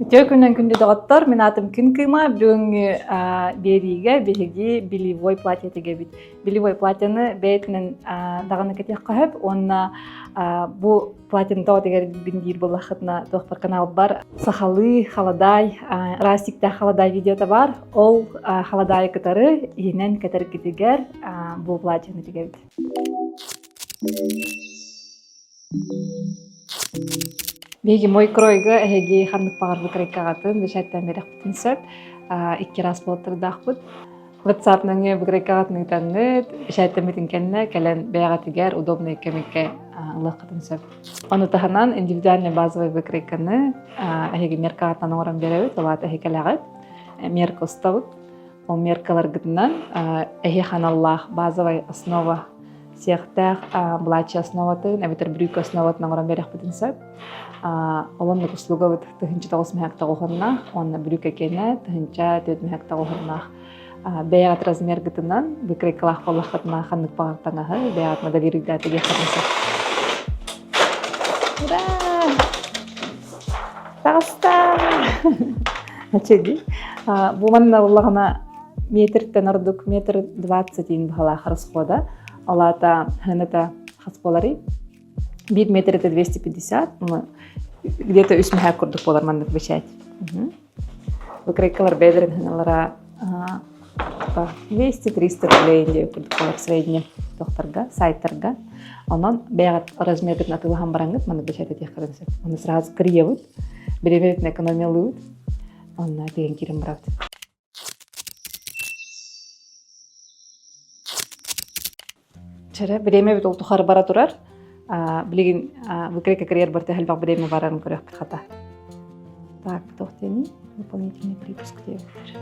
Үтүө күнүнэн күндү доҕоттор, мин аатым Күн Кыыма. Бүгүҥҥү биэриигэ биһиги белевой платье тигэбит. Белевой платьены бэйэтинэн даҕаны кэтиэххэ сөп уонна бу платьены тоҕо тигэрбин диир буоллаххытына туохпар каналбар сахалыы халадаай, растиктээх халадаай видеота баар. Ол халадаайы кытары иһинэн кэтэргитигэр бу платьены тигэбит. Биһиги мой кройга эһиги ханнык баҕарбыт кройкаҕытын бэчээттээн биэриэхпитин сөп. Икки раз буолтардаахпыт. WhatsApp нөҥүө быкрайкаҕытын ыытаҥҥыт, бэчээттэммитин кэннэ кэлэн бэйэҕитигэр удобный кэмиккэ ылыаххытын сөп. Ону таһынан индивидуальный базовый выкройканы эһиги меркаҕытынан оҥорон биэрэбит, ол аата эһиги кэлэҕит, мерка устабыт. Ол меркаларгытынан эһиэхэ аналлаах базовай основа сиэхтээх былааччы основатын эбэтэр брюк основатын оҥорон биэриэхпитин сөп. Ол оннук услугабыт 1009 мөһөк тоҕуһуннаах уонна брюк экиэнэ 1004 мөһөк тоҕуһуннаах бэйэҕит размергытынан выкройкалаах буоллаххытына ханнык баҕар таҥаһы бэйэҕит моделируйдааты диэххитин сөп. Ура! Таҕыста! Аччыдий. Бу манна буоллаҕына метртэн ордук метр 20 иин быһалаах расхода. Ол аата хыната хас буоларый? Биир метр это 250, где-то үс мөһөөк курдук буолар маннык бэчээт. Выкройкалар бэйэлэрин хыналара 200-300 рублей диэн курдук буолар средний тохтарга, сайтарга. Онон бэйэҕит размергытын атыылаһан бараҥҥыт маннык бэчээт этиэххитин сөп. Оны сразу кырыйабыт, бириэмэбитин экономиялыыбыт. Онно тигэн киирэн барабыт. Чэрэ, бириэмэбит ол тухары бара турар. Билигин выкройка кырыйар барыта элбэх бириэмэ барарын көрүөхпүт хата. Так, туох диэний? Дополнительный припуск диэбиттэр.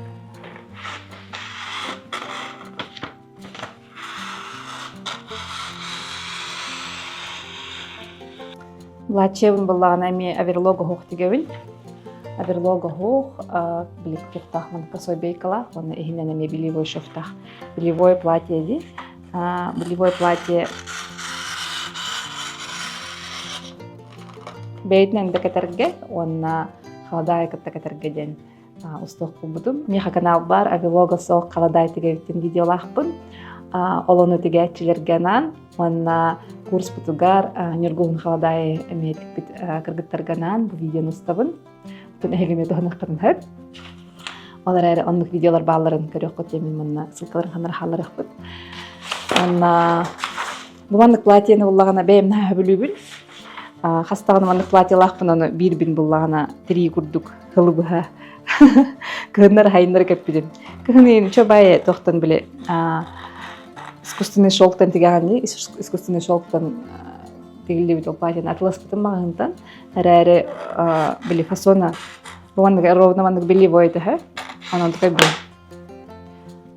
Младшебын буллаҕына эмиэ оверлог оһох тигэбин. Оверлог оһох били туохтаах маннык косойбейкалаах уонна иһинэн эмиэ белевой шовтаах. Белевое платье дии. Белевой платье бэйэтинэн да кэтэргэ уонна халадаайы кытта кэтэргэ диэн устуох буолбутум. Миэхэ канал баар Авилога суох халадаай тигэбиттин видеолаахпын. Ол ону тигээччилэргэ анаан уонна курспутугар Ньургуһун халадаайы эмиэ тикпит кыргыттарга анаан бу видеону устабын. Оттон эһиги эмиэ туһаныаххытын сөп. Ол эрээри оннук видеолар баалларын көрүөххүт диэн мин манна ссылкаларын ханнара хаалларыахпыт. Уонна бу маннык платьены буллаҕына бэйэм наһаа сөбүлүүбүн. Хас даҕаны маннык платьелаахпын ону биирбин буллаҕына тирии курдук сылы быһа кыһыннар хайыннары кэппитим. Кыһын иин чобай туохтан били искусственный шелктан тигэҕин дии искусственный шелктан тигиллибит ол платьены атыласпытым маҕаһыынтан эрээри били фасона бу маннык ровно маннык белевой төһө онон такой бу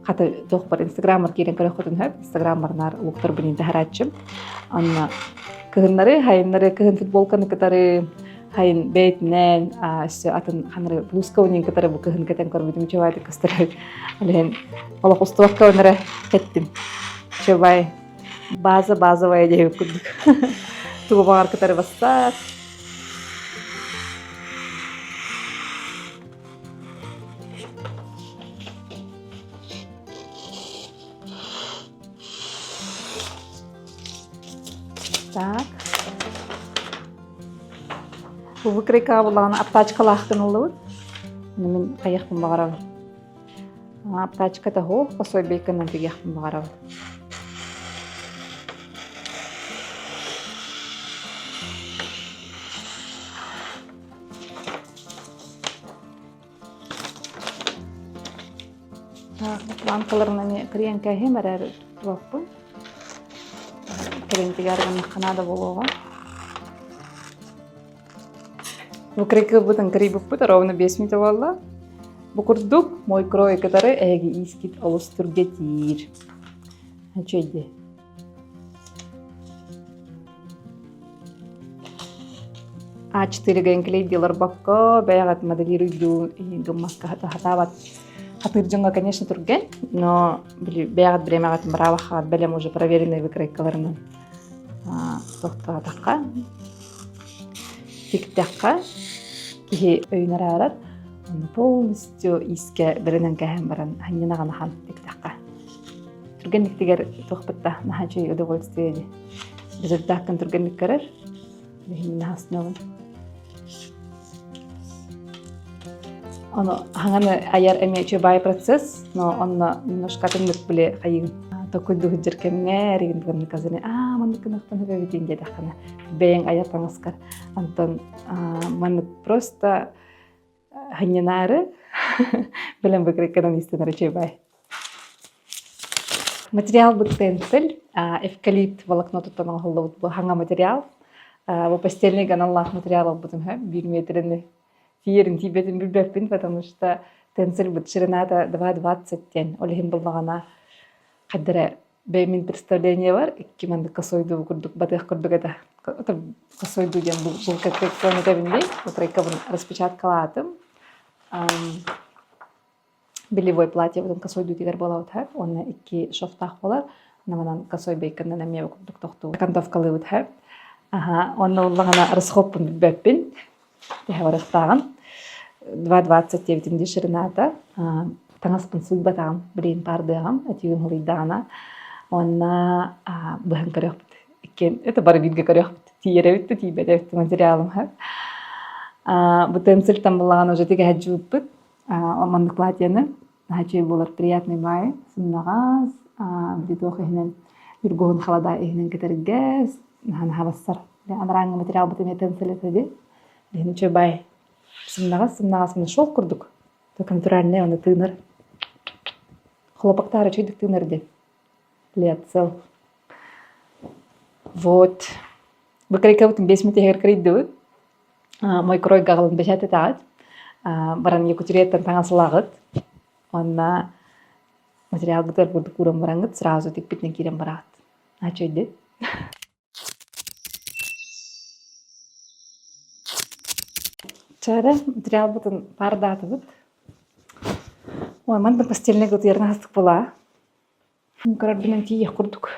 хата туохпар инстаграммар киирэн көрөххүтүн сөп инстаграммар наар луктарбын таһарааччым онно кыһыннары хайыннары кыһын футболканы кытары хайын бэйэтинэн өссө атын ханары блузка унин кытары бу кыһын кэтэн көрбүтүм чубай кыстыры алehen олох устубакка онара кэттим чубай база базовая диэбит курдук тугу баҕар кытары бассаат Так. Бу выкройкаҕа буллаҕына аптаачкалаах гыныллыбыт. Мин хайыахпын баҕарабын. Аптаачката суох, пособийканан тигиэхпин баҕарабын. Планкаларын эмиэ кырыйан кээһиэм эрээри туттубаппын. Кэлин тигэр гыннахха наада буолуоҕа. Бу кырыйбытын кырыйбыппыт ровно 5 минут буолла. Бу курдук мой крой кытары эһиги иискит олус түргэтиир. Үчүгэй А4 клейди олорбокко, бэйэҕит моделируйдуу гыммакка хатаабат хатыыр дьоҥҥо, конечно, түргэн, но бэйэҕит бириэмэҕитин быраабаххаҕыт бэлэм уже проверенный выкройкаларынан тохтоотохха, тиктэххэ, Киһи өйүн араарар, онно полностью иискэ бэринэн кэһэн баран ханньынаҕын ахан тиктэххэ. Түргэнник тигэр туохпут да наһаа үчүгэй удовольствие дии. Результаккын түргэнник көрөр. Билигин наһаа Ону хаҥаны айар эмиэ үчүгэй процесс, но онно немножко атыннык били хайыгын токуйду сылдьар кэмҥэ эригин буганны казаны аа маннык гынахтан хөбөбүтүн диэтэххинэ бэйэҥ айар таҥаскар антон маннык просто ханньанаары бэлэм выкройканан истэнэр үчүгэй Материал бут тенсель, эвкалипт волокнотуттан оҥоһуллубут бу хаҥа материал. Бу постельный аналлаах материал ылбытым үһү, биир метрини тиийэрин тиийбэтин билбэппин, потому что тенсель бут ширината 2,20 диэн, ол иһин буллаҕына хайдара бэйэмин представление бар, икки маннык косойдуу курдук батыах курдук этэ. Косойдуу диэн булка этэбин дии, выкройкабын распечаткалаатым. Белевой платьебытын косой дүүтүгэр буолабыт һэ уонна икки шовтаах буолар. Онон косой бейконнан эмиэ курдук тохтуу окантовкалыыбыт һэ. Аха, уонна уллаҕына расходпун билбэппин. Тэһэ барыахтааҕын. 2,20 диэбитим дии ширината. Таҥаспын сууйбатаҕым, билигин паардыаҕым, этиигим хылыйдаҕына. Уонна быһан көрүөхпүт. Иккиэн это бары бииргэ көрүөхпүт. Тиийэрэбит да тиийбэт эбит материалым һэ. Бу тенсилтэн буллаҕына уже тигэһэдьииппит. Маннык платьены наһаа үчүгэй буолар приятный баайы сымнаҕас били туох иһинэн ньургуһун холода иһинэн кэтэргэ наһаа наһаа бассар анарааҥҥы материалбыт эмиэ тенсель ди иһин үчүгэй баай сымнаҕас сымнаҕас мына шелк курдук только натуральный оны тыынар хлопоктаар үчүгэйдик тыынар диэн лецел вот выкройкабытын 5 мүнөт иһигэр мойкуройга аҕалан бэчээт Баран Якутияттан таҥас ылаҕыт. Уонна материалгытыгар курдук ууран бараҥҥыт сразу тикпитинэн киирэн бараҕыт. Нааччайды. Чээрэ, материалбытын паардаатыбыт. Ой, манна постельнай утуйарын астык буолаа. Көрөрбүнэн тиийиэх курдук.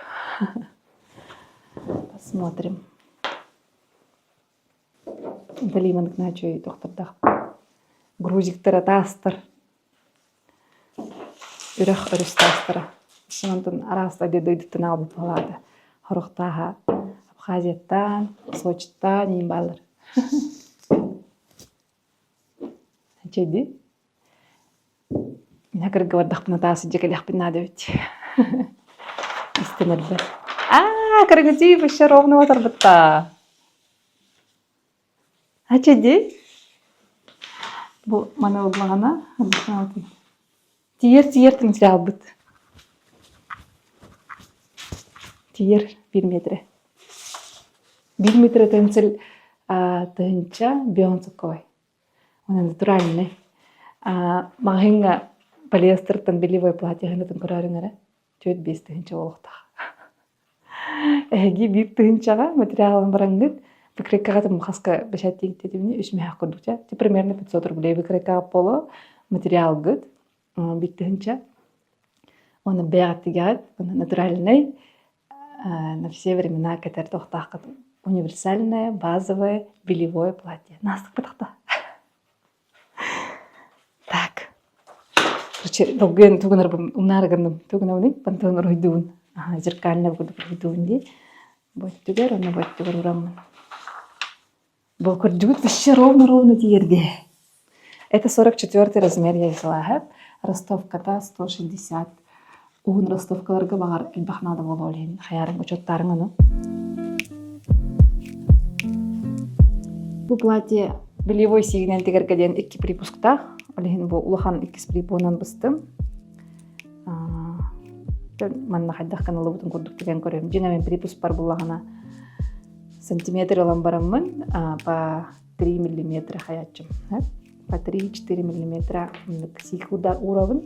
Посмотрим. Наталья Ивановна үчүгэй доктордаах грузиктара таастар үрэх өрүс таастара онтон араас дойдуттан аҕалбыт буолаата сорох тааһа Абхазияттан Сочиттан иин бааллар Чэйди Мин кырга бардахпына таас илдьэ кэлиэхпин наада эбит. Истэн эрдэ. Аа, кыргытыы вообще ровно батарбытта. Ача дии. Бу маны ыллаҕына, тиийэр тиийэр материалбыт. Тиийэр биир метрэ. Биир метрэ тенсель тыһыынча бион сокковай. Онон натуральнай. Маҕаһыыҥҥа полиэстертан белевой платье ыһынытын көрөөрүҥ эрэ, 4-5 тыһыынча буолуохтаах. Эһиги биир тыһыынчаҕа материалын бараҥҥыт выкройкаҕа хаска бэчээттиигит үс мөһөөх курдук чэ примерно 500 рублей выкройкаҕа буолуо материалгыт биир тыһыынча уонна бэйэҕит тигэҕит уонна натуральнай на все времена кэтэр туохтааххыт универсальное базовое белевое платье наастыкпатахта так короче долгуйан тугунарбын умнаары гынным тугунабыный панталон уруһуйдуубун зеркально курдук уруһуйдуубун дии боттүгэр уонна боттүгэр ураммын Бу кырдьыбыт вообще ровно-ровно тиийэрдэ. Это 44 размер я взяла. Ростовката 160. Уһун ростовкаларга баҕар элбэх наада буолуо иһин хайаарыҥ учуоттаарыҥ ону. Бу платье белевой сиигинэн тигэргэ диэн икки припусктаах. Ол иһин бу улахан иккис припуонан быстым. Манна хайдах гыналыбытын курдук тигэн көрөм. Дьиҥэ мин припуск бар буллаҕына сантиметр ылан бараммын по 3 миллиметра хайааччым по 3-4 миллиметра сиикуда уурабын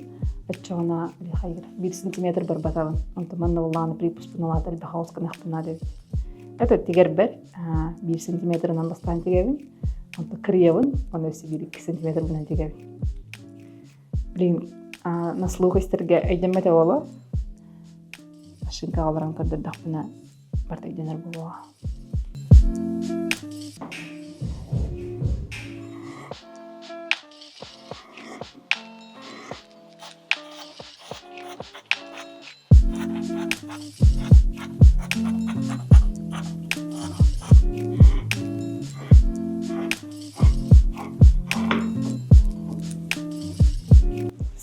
оччоҕуна биир сантиметр барбатабын онтон манна буллаҕына припуспун ылаат элбэх оҕус гынахпын наада эбит это тигэрбэр биир сантиметрынан бастаан тигэбин онтон кырыйабын оны өссө биир икки сантиметрынан тигэбин билигин на слух истэргэ өйдөммөтө буолуо машинкаҕа олорон көрдөрдөхпүнэ барыта өйдөнөр буолуоҕа.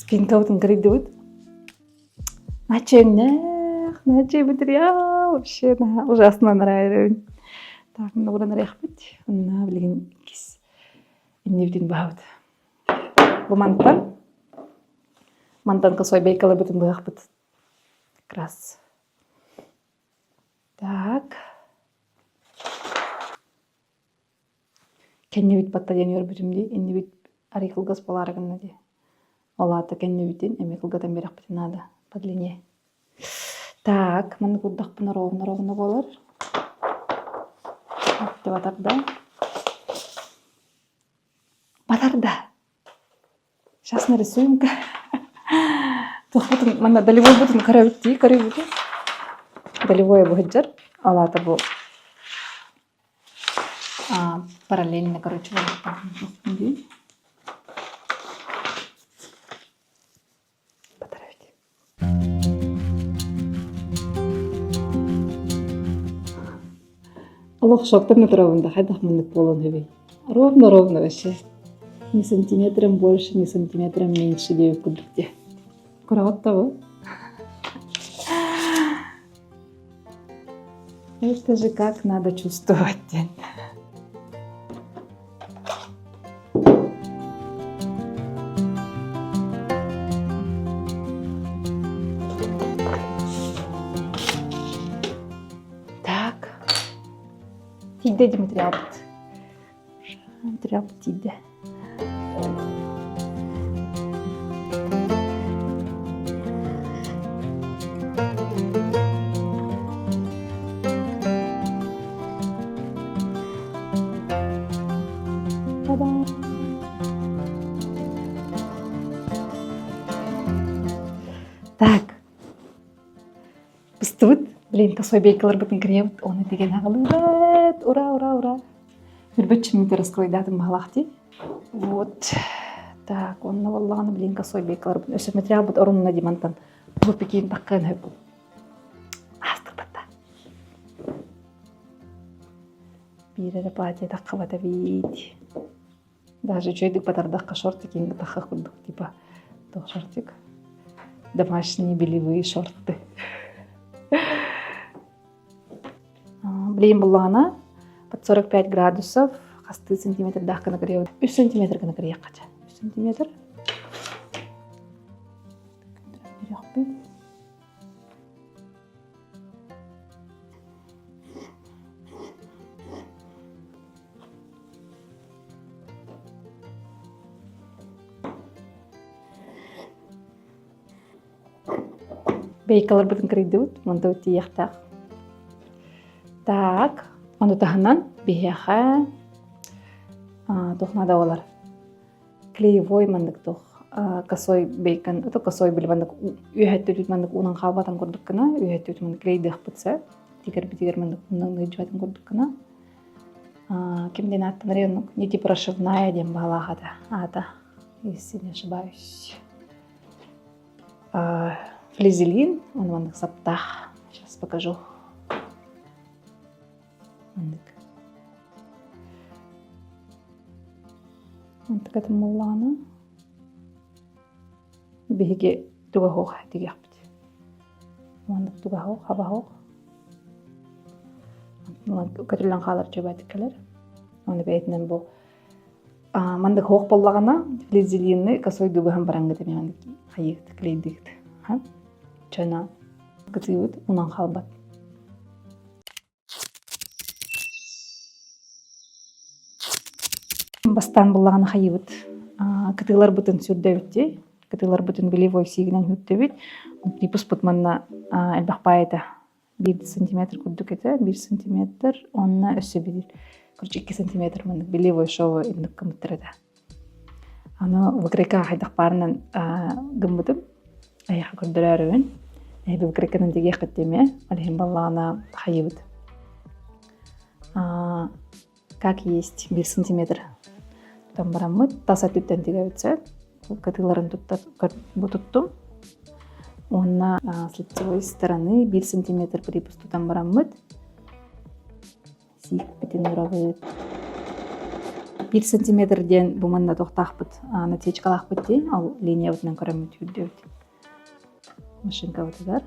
Спинкабытын кырыйдыбыт. Начыҥнах, начай материал вообще ужасно нравится. Так, мына уран арыйахпыт. Онна билигин иккис иннибитин баһабыт. Бу мантан мантан косой бейкаларбытын быһахпыт. Как раз. Так. Кэннибит батта диэн үөрбүтүм дии, иннибит арый кылгас буолаары гынна дии. Ол аата кэннибитин эмиэ кылгатан биэрэхпитин наада по длине. Так, маннык курдахпына ровно-ровно буолар. Батарда. Батарда. Сейчас нарисуем-ка. Туохпутун манна долевойбутун көрөбүт дии, көрөбүт. Долевой быһыдьар. Ол аата бу параллельно, короче, дии. Батарабит. Олох шоктан натуравын да хайдах маннык буолан үһүбүй? Ровно-ровно вообще. Ни сантиметром больше, ни сантиметром меньше диэбит курдук дии. Кураҕат да бу? Это же как надо чувствовать диэн. Так. Тиийдэ дии материалбыт. Материалбыт тиийдэ. Так, быстыбыт. Блин, косой бейкаларбытын кырыйабыт, оны деген аҕалыыбыт. Ура, ура, ура. Үрбөччүммүт раскройдаатым баһалаах дии. Вот. Так, онно буоллаҕына, блин, косой бейкаларбын. Өссө материалбыт орунна дии мантан. Бу пекин таххыан хөп. Аастыкпатта. Биир эрэ платье таххыбата эбит. Даже үчүгэйдик батардахха шортик тахха курдук типа туох шортик домашние белевые шорты Билигин буллаҕына под 45 градусов хастыы сантиметрдаах гына кырыйабыт. 3 сантиметр гына кырыйахха ча. 3 сантиметр. Берехпит. Бейкаларбытын кырыйдыбыт, онто тиийиэхтээх. Так, ону таһынан биһиэхэ туох наада буолар? Клеевой маннык туох косой бейкон, это косой били маннык үөһэттүүт маннык уунан хаалбатан курдук гына, үөһэттүүт маннык клейдыахпыт сөп. Тигэрбитигэр маннык уунан ыйдьыбатын курдук гына. Ким диэн ааттанар оннук не прошивная диэн баалаах ата аата, если не ошибаюсь. Флизелин, он маннык саптаах. Сейчас покажу. Маннык. Мантыкатын буоллаҕына биһиги туга суох тигиэхпит. Маннык туга суох, хаба суох. Көтүллэн хаалар чөбөтүк кэлэр. Оны бэйэтинэн бу Маннык суох буоллаҕына, флизелины косойдуу быһан бараҥҥыт эмиэ маннык хайыыгыт, клейдыыгыт. Чана кытыыбыт унан хаалбат. Бастаан буллаҕына хайыыбыт. Кытыыларбытын сүрдэбит дии. Кытыыларбытын белевой сиигинэн сүрдэбит. Типуспут манна элбэх баай этэ. Биир сантиметр курдук этэ, биир сантиметр, онно өссө биир, короче, 2 сантиметр маннык белевой шову инник гыммыттар этэ. Аны выкройка хайдах баарынан гыммытым. Эйиэхэ көрдөрөөрүбүн. Эһиги выкройканан тигиэххит диэмэ. Ол иһин баллаҕына хайыбыт. Как есть биир сантиметр тутан бараммыт тас өттүттэн тигэбит сөп. Кытыыларын бу туттум. Уонна с лицевой стороны биир сантиметр припуск тутан бараммыт сиикпитин урабыт. Биир сантиметр диэн бу манна туохтаахпыт, насечкалаахпыт дии, ол линиябытынан көрөммүт үрдүбүт. Машинкабытыгар.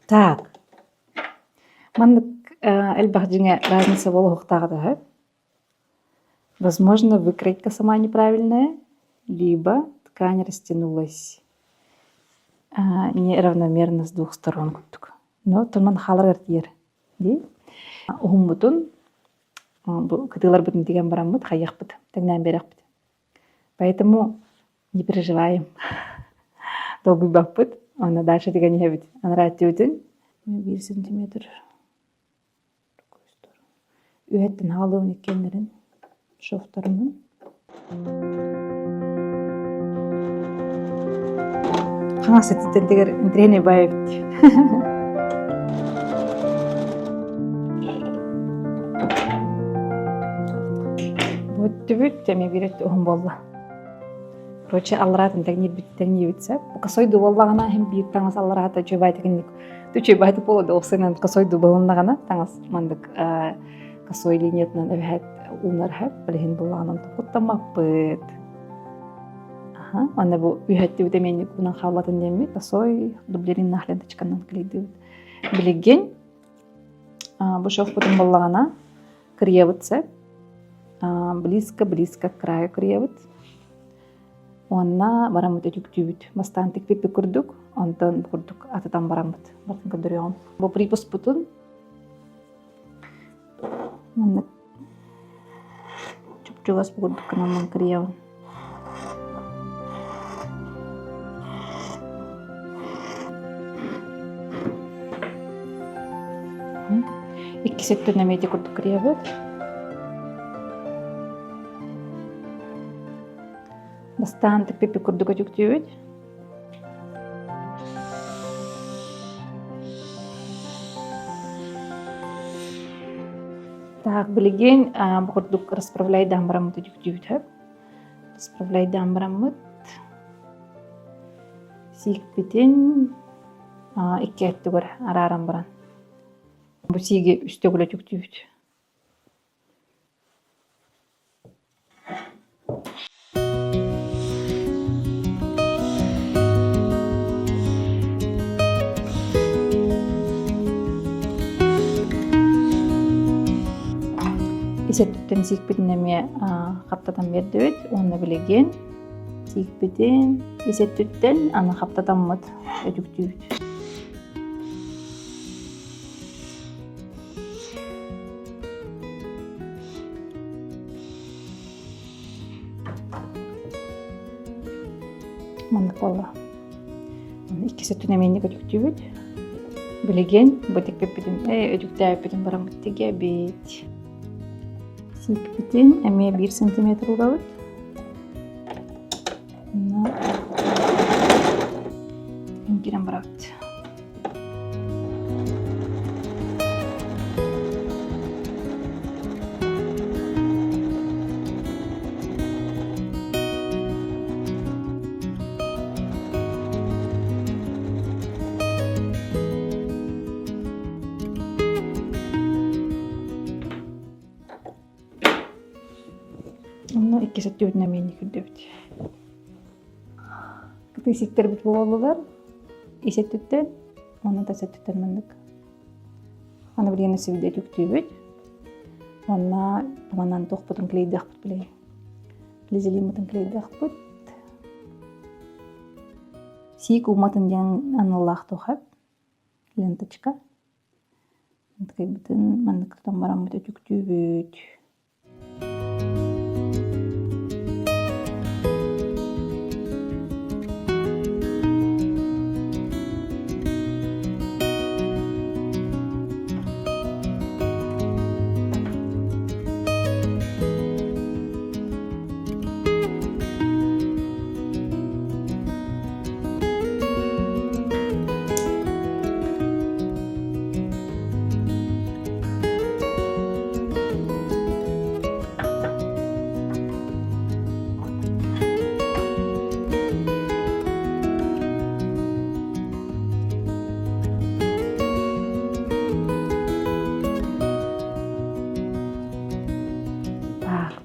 Так, маннык элбэх дьиҥэ разница буолуохтаах да Возможно, выкройка сама неправильная, либо ткань растянулась неравномерно с двух сторон курдук. Но туман хаалар тиийэр дии. Уһуммутун бу кытыыларбытын тигэн бараммыт хайыахпыт, тэҥнээн биэрэхпит. Поэтому не переживаем. Долгуйбаппыт. Онно дальше тигэн иһэбит. Анараа өттүбүтүн биир сантиметр Үөһэттэн хаалыан иккиэннэрин шовтарынан. Хаҥас өттүттэн тигэр интэриэһинэй баай эбит. Бу өттүбүт эмиэ биир өттү уһун буолла. Короче, аллараатын тэҥниирбит тэҥниибит сөп. Косой буоллаҕына иһин биир таҥас аллараата үчүгэй баайтык Үчүгэй баайдык буолуо да охсунан косой дубалыннаҕына таҥас маннык косой линиятынан эбэһээт уунар иһэ билиһин буллаҕынан куттаммаппыт. Аха, уонна бу үһэттибит эмиэ уунан хаалбатын диэммит косой дублериннаах ленточканан клейдибит. Билигин бу шовпутун буллаҕына кырыйабыт сөп. Близко-близко к краю кырыйабыт. Уонна бараммыт өтүктүүбүт. Бастаан тикпиппит курдук, онтон бу курдук атытан бараммыт. Бартын көрдөрүөҕүм. Бу припуспутун маннык чуп-чугас бу курдук гынан кырыйабын. Иккис өттүн эмиэ ити курдук кырыйабыт. Бастаан тикпиппит курдук өтүктүүбүт. Так, билигин бу курдук расправляйдаан бараммыт өтүктүүбүт хөп. Расправляйдаан бараммыт сиикпитин икки өттүгэр арааран баран бу сииги үс төгүл өтүктүүбүт. Ис өттүттэн сиикпитин эмиэ хаптатан биэрдибит уонна билигин сиикпитин ис өттүттэн аны хаптатаммыт өтүктүүбүт. Маннык буолла. Иккис өттүн эмиэнник өтүктүүбүт. Билигин бу тикпиппитин, өтүктээбиппитин бараммыт тигэбит. Сиикпитин эмиэ биир сантиметр угабыт. Киирэн барабыт. Онно иккис өттүбүтүн эмиэ инник үрдүбүт. Кытыы буоллулар. Ис өттүттэн, уонна тас өттүттэн маннык. Аны билигин өссө түктүүбүт. Уонна манан туохпутун клейдиэхпит билигин. Флизелиммытын клейдиэхпит. Сиик ууматын диэн аналлаах туох ленточка. Ынткайбытын маннык тутан бараммыт өтүктүүбүт.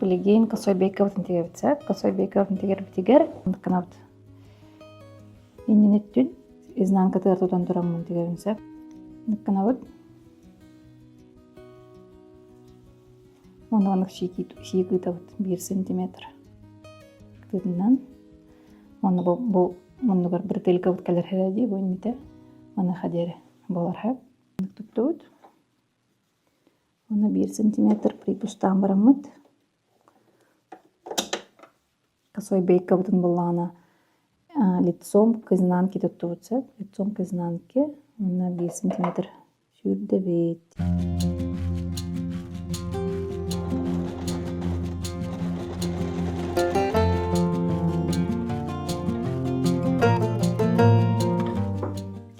билигин косой бейкабытын тигэрбит сөп. Косой бейкабытын тигэрбитигэр гынабыт. Иннин өттүн изнанкатыгар тутан тураммын тигэрин сөп. Гынабыт. Уонна маннык сиик ыытабыт биир сантиметр кытыытынан. Уонна бу, бу муннугар бретелькабыт кэлэр хэрэ дии бу иннитэ. Маныаха диэри буолар сөп. Туттубут. Уонна биир сантиметр припустаан бараммыт. Косой бейкабытын буллаҕына лицом к изнанке туттубут сөп. Лицом к изнанке уонна биир сантиметр сүүрдэбит.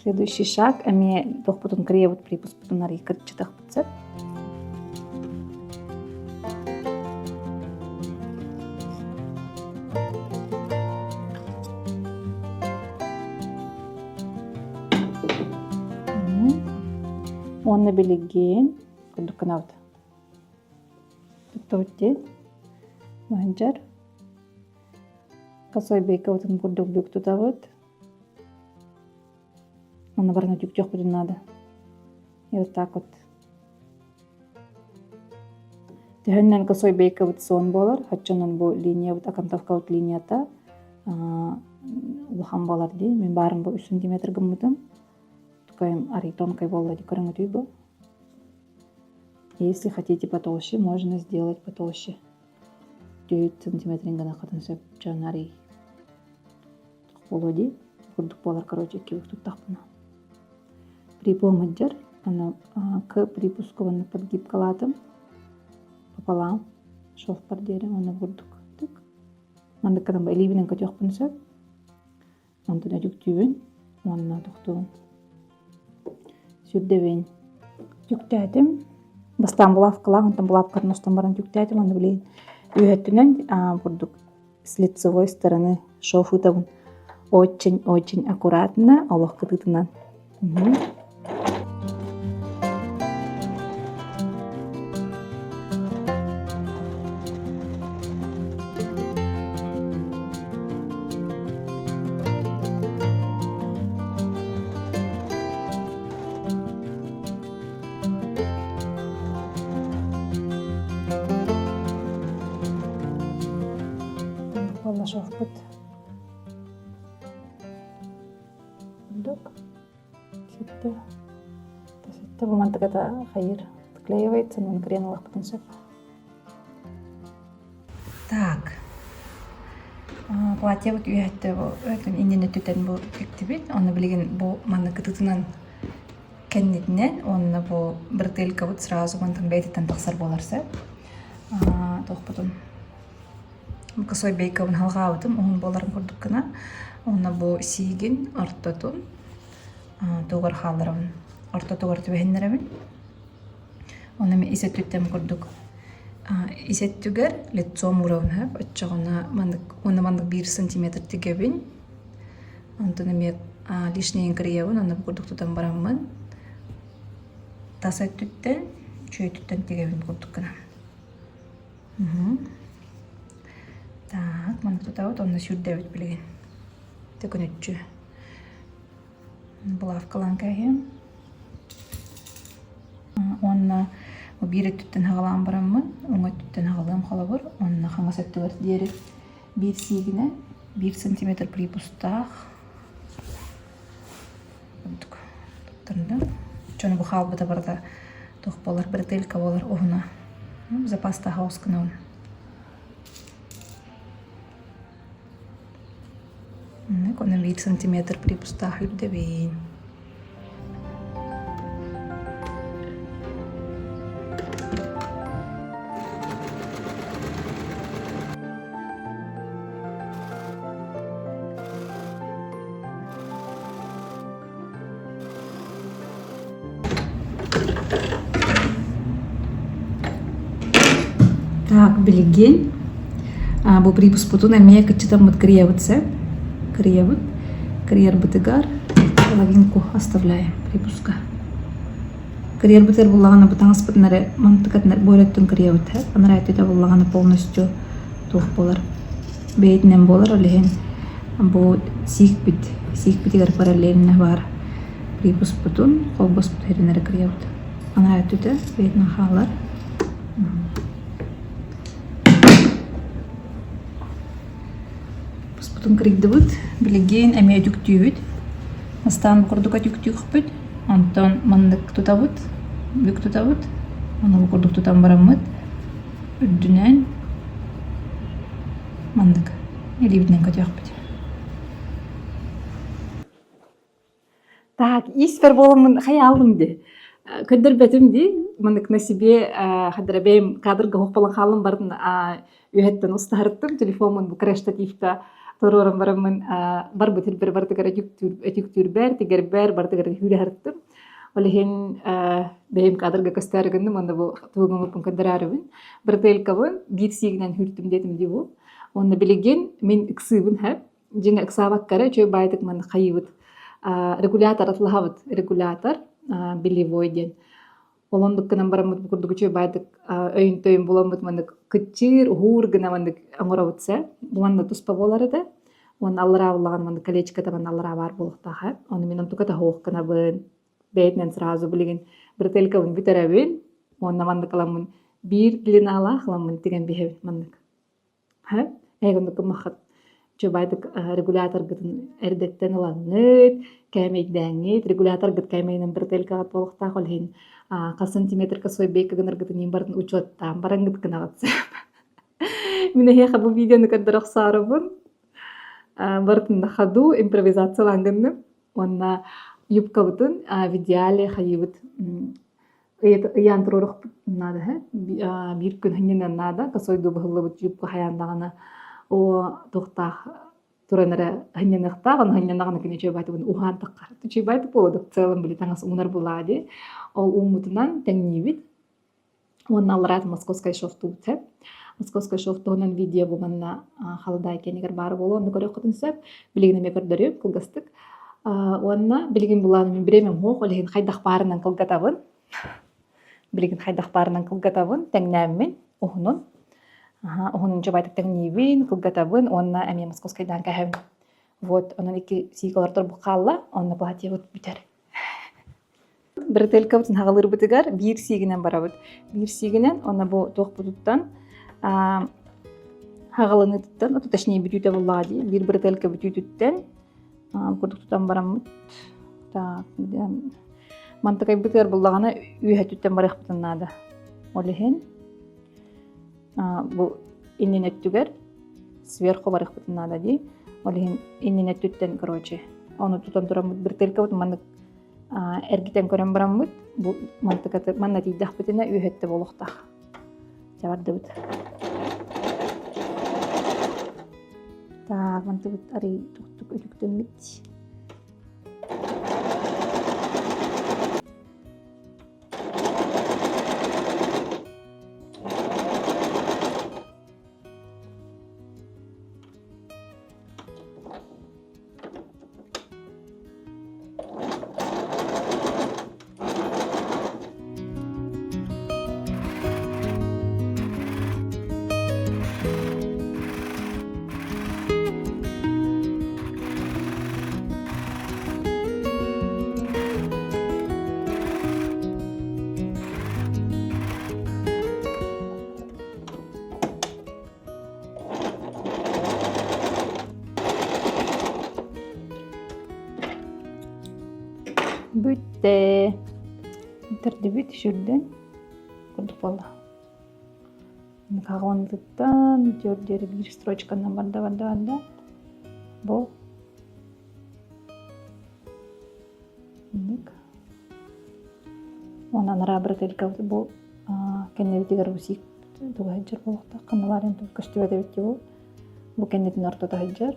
Следующий шаг эмиэ туохпутун кырыйабыт припуспутун арый кырчытахпыт сөп. Уонна билигин курдук гынабыт. Туттабыт диэн мыһынчар косой бейкабытын курдук бүк тутабыт. Онно баран өтүктүөхпүтүн наада. И вот так вот. Төһөннөн косой бейкабыт суон буолар, оччонон бу линиябыт, окантовкабыт линията улахан буолар дии. Мин баарым бу үс сантиметр гыммытым. Такой арый тонкой буолла дии көрөҥүтүй бу. Если хотите потолще, можно сделать потолще. 4 сантиметрин гына хатын сөп дьон арый буолуо дии. Курдук буолар, короче, икки туттахпына. Припомыддьар, аны к припуску уонна подгибкалаатым пополам шовпар диэри уонна курдук тык. Маннык гынан илиибинэн көтүөхпүн сөп. Онтон өтүктүүбүн уонна тохтуубун. Сүрдэбин. Түктээтим. Бастаан булавкалаах, онтон булавкатын устан баран түктээтим, уонна билигин үөһэттинэн курдук с лицевой стороны шов ыытабын. Очень-очень аккуратно, олох кытыытынан. Балашовпут Курдук. Ситте. Ситте бу мантыката хайыр отклеивается, но крен ылахпытын сөп. Так. Платьебыт үөһэттэ бу өтүн иннин өттүтэн бу тиктибит. Онно билигин бу манна кытытынан кэннитинэн уонна бу бретелькабыт сразу мантан бэйэтиттэн тахсар буолар сөп. Туохпутун косой бейкабын халҕаабытым уһун буоларын курдук гына. Уонна бу сиигин ортотун тугар хаалларабын. Ортотугар түбэһиннэрэбин. Онно ис өттүттэн курдук ис өттүгэр лицом уурабын сөп. Оччоҕуна маннык уонна маннык биир сантиметр тигэбин. Онтон эмиэ лишнийин кырыйабын, онно бу курдук тутан бараммын тас өттүттэн, үчүгэй өттүттэн тигэбин курдук гына. Так, маннык тутабыт, онно сүүрдэбит билигин. Төкүнүччү. Булавкалаан кээһиэм. Уонна биир өттүттэн хаҕалаан бараммын, уҥа өттүттэн хаҕалыам холобур, уонна хаҥас өттүгэр диэри биир сиигинэн биир сантиметр припустаах курдук туттарда. Дьону бу хаалбыта барыта туох буолар, бретелька буолар уһуна. Запастаах оҕус гынабын. Онно биир сантиметр припустаах үрдэбин. Так, билигин бу припуспутун эмиэ кыччатаммыт кырыйабыт сөп. Кырыйабыт. Кырыйарбытыгар половинку оставляем припуска. Кырыйарбытыгар буллаҕына бу таҥаспытын эрэ мантыкатын бу эрэ өттүн кырыйабыт анараа өттүтэ буллаҕына полностью туох буолар бэйэтинэн буолар ол иһин бу сиикпит сиикпитигэр параллельно баар припуспутун холбоспут сирин эрэ кырыйабыт анараа өттүтэ бэйэтинэн хаалар Буспутун кырыйдыбыт, билигин эмиэ өтүктүүбүт. Бастаан бу курдук өтүктүүхпүт, онтон маннык тутабыт, бүк тутабыт, ону бу курдук тутан бараммыт үрдүнэн маннык илиибитинэн көтүөхпүт. Так, испэр буоламмын хайаалым дии. Көрдөрбөтүм дии. Маннык на себе хадара бэйэм кадрга оһох буолан хааллым барын үөһэттэн устаһарыттым. Телефоммун бу штативка туруоран бараммын барбыт илбэр барытыгар өтүктүүрбэр, тигэрбэр барытыгар хүүрэһэртим. Ол иһин бэйэм кадрга көстөөрү гынным уонна бу туһугуммуппун көрдөрөөрүбүн. Бырытыалкабын биир сиигинэн хүүртүм диэтим дии бу. Уонна билигин мин ыксыыбын һэ. Дьиҥэ ыксаабакка эрэ үчүгэй баайдык манна хайыыбыт регулятор атылаһабыт регулятор белевой диэн ол оннук гынан бараммыт бу курдук үчүгэй баайдык өйүн төйүн буламмыт маннык кыччыыр уһуур гына маннык оҥоробут сэ уонна туспа буолар этэ уонна аллараа буллаҕына маннык колечката манна аллараа баар буолуохтаах ээ ону мин онтука таһуох гынабын бэйэтинэн сразу билигин бретелькабын бүтэрэбин уонна маннык ыламмын биир длиналаах ыламмын тигэн биһэбин маннык Һэ, эһиги гыммаххыт чубайдык регуляторгытын эрдэттэн ылаҥҥыт, кээмэйдээҥҥит, регуляторгыт кээмэйинэн бретелькаҕыт буолуохтаах, ол иһин хас сантиметрга свойбейка гынаргытын иһин барытын учуоттаан бараҥҥыт гынаҕыт. Мин эһиэхэ бу видеону көрдөрө охсоорубун барытын на ходу импровизациялаан гынным уонна юбкабытын в идеале хайыыбыт ыйаан туруорукпут наада биир күн сынньаныан наада косойдуу быһыллыбыт юбка хайаан даҕаны оо туохтаах туран эрэ сынньаныахтаах ону сынньанаҕына күн үчүгэй баайтыбын уһаан таххар үчүгэй баайты буолуо в целом били таҥас уунар булаа дии ол ууммутунан тэҥниибит уонна аллараат московскай шовтуубут сөп московскай шов туһунан видео бу манна халадаай кэннигэр баар буолуо онно көрүөххүтүн сөп билигин эмиэ көрдөрүөм кылгастык Уонна билигин булаан мин бириэмэм суох, ол иһин хайдах баарынан кылгатабын. Билигин хайдах баарынан кылгатабын, тэҥнээммин уһунун. Уһунун дьабайтык тэҥниибин, кылгатабын уонна эмиэ московскайдаан кэһэбин. Вот, онон икки сиик олордор бу хаалла, онно платьебыт бүтэр. Бретелькабытын хаҕалыырбытыгар биир сиигинэн барабыт. Биир сиигинэн уонна бу туохпутуттан хаҕаланыытыттан, точнее бүтүүтэ буоллаҕа дии, биир бретелька бүтүүтүттэн курдук тутан бараммыт. Так, мантыкайбытыгар буллаҕына үөһэтүттэн барыахпытын наада. Ол иһин бу иннин өттүгэр сверху барыахпытын наада дии. Ол иһин иннин өттүттэн, короче, ону тутан тураммыт бретелькабыт маннык эргитэн көрөн бараммыт бу мантыкаты манна тиийдэхпитинэ үөһэттэ буолуохтаах чэ бардыбыт так мантыбыт арый туктук үтүктэммит Бүттэ. Бүтэрдибит сүрдэн курдук буолла. Хаҕыланыытыттан бүтүөр диэри биир строчканан барда барда барда. Бу Инник. Уонна анараа бретелькабыт бу кэннибитигэр бу сиик туга сылдьар буолуохтаах. Ханна баарын көстүбэт эбит дии бу. Бу кэннитин ортото сылдьар.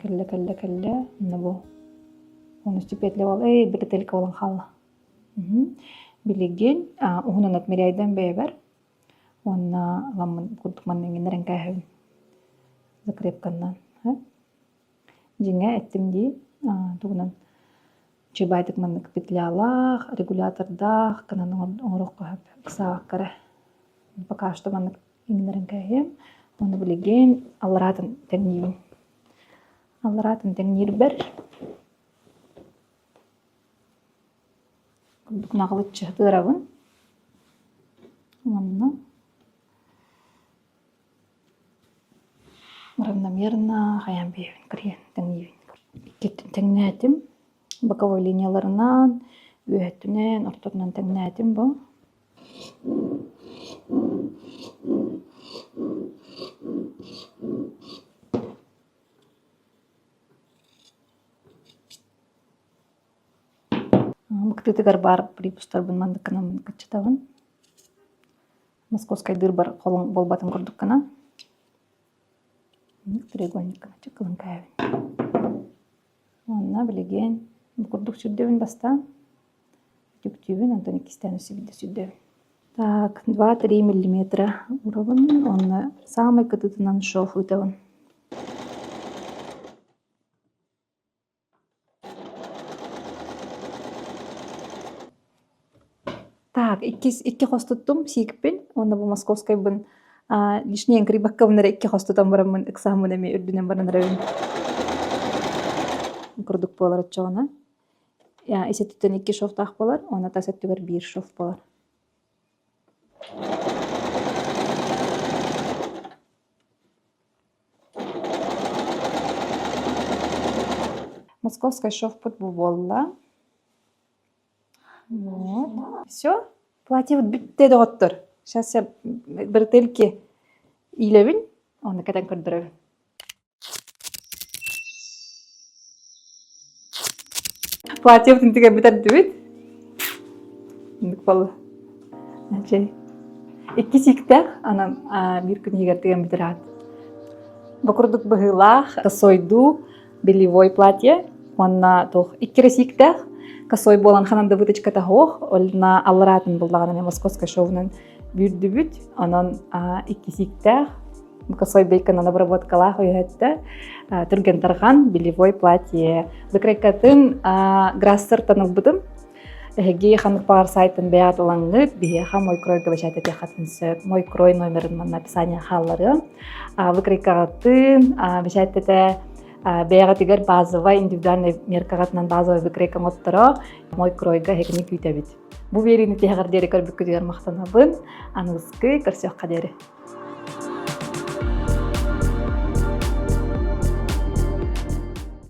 Кэллэ кэллэ кэллэ. Онно бу полностью петля буол эй бретелька буолан хаалла. Билигин уһунан отмеряйдан бэйэбэр уонна ламмын курдук манна иҥиннэрэн кээһэбин закрепканнан. Дьиҥэ эттим дии тугунан. Үчүгэйдик маннык петлялаах, регулятордаах гынан оҥоруохха сөп ыксаабакка эрэ. Пока что маннык иҥнэрэн кээһиэм. Уонна билигин аллараатын тэҥниибин. Аллараатын тэҥниирбэр курдук наҕылыччы тыырабын. Уонна равномерно хайаан биэрэбин кырыйан тэҥниибин. Иккиттэн тэҥнээтим. Боковой линияларынан, үөһэттинэн, ортотунан тэҥнээтим бу. Кытыытыгар баар припустарбын маннык гынан кыччатабын. Московскайдыырбар холун буолбатын курдук гынан. Треугольник гына чыккылын кээбин. Уонна билигин бу курдук сүрдэбин бастаан. Үтүктүүбүн, онтон иккистээн өссө биирдэ сүрдэбин. Так, 2-3 миллиметра уурабын уонна саамай кытыытынан шов ыытабын. Так, иккис икки хос туттум сиикпин уонна бу московскайбын лишнее кырыйбаккабын эрэ икки хос тутан бараммын ыксааммын эмиэ үрдүнэн баран эрэбин курдук буолар оччоҕуна ис өттүттэн икки шовтаах буолар уонна тас өттүгэр биир шов буолар. Московскай шовпут бу буолла. Вот. Все. Платьебыт бүттэ доҕоттор. Сейчас я бретельки иилэбин, онно кэтэн көрдөрөбүн. Платьебытын тигэн бүтэрдибит. Инник буолла. Чэй. Икки сииктээх, анан биир күн иһигэр тигэн бүтэрээт. Бу курдук быһыылаах, косойдуу белевой платье уонна туох икки эрэ сииктээх косой буолан ханан да выточката суох олна аллараатын буллаҕына московскай шовунан бүүрдүбүт онон икки сииктээх косой бейконан обработкалаах өйөттө түргэн тарҕан белевой платье выкройкатын грассертан ылбытым Эһиги ханнык баҕар сайтын бэйэҕит ылаҥҥыт, биһиэхэ мой кройга бэчээттэтиэххитин сөп. Мой крой номерын манна описание хаалларыам. Выкройкаҕытын бэчээттэтэ бэйэҕитигэр базовай индивидуальный меркаҕытынан базовай выкройка оҥотторо мой кройга эһигини күүтэбит. Бу биэриини тиһэҕэр диэри көрбүккүтүгэр махтанабын. Аныгыскы көрсүөххэ диэри.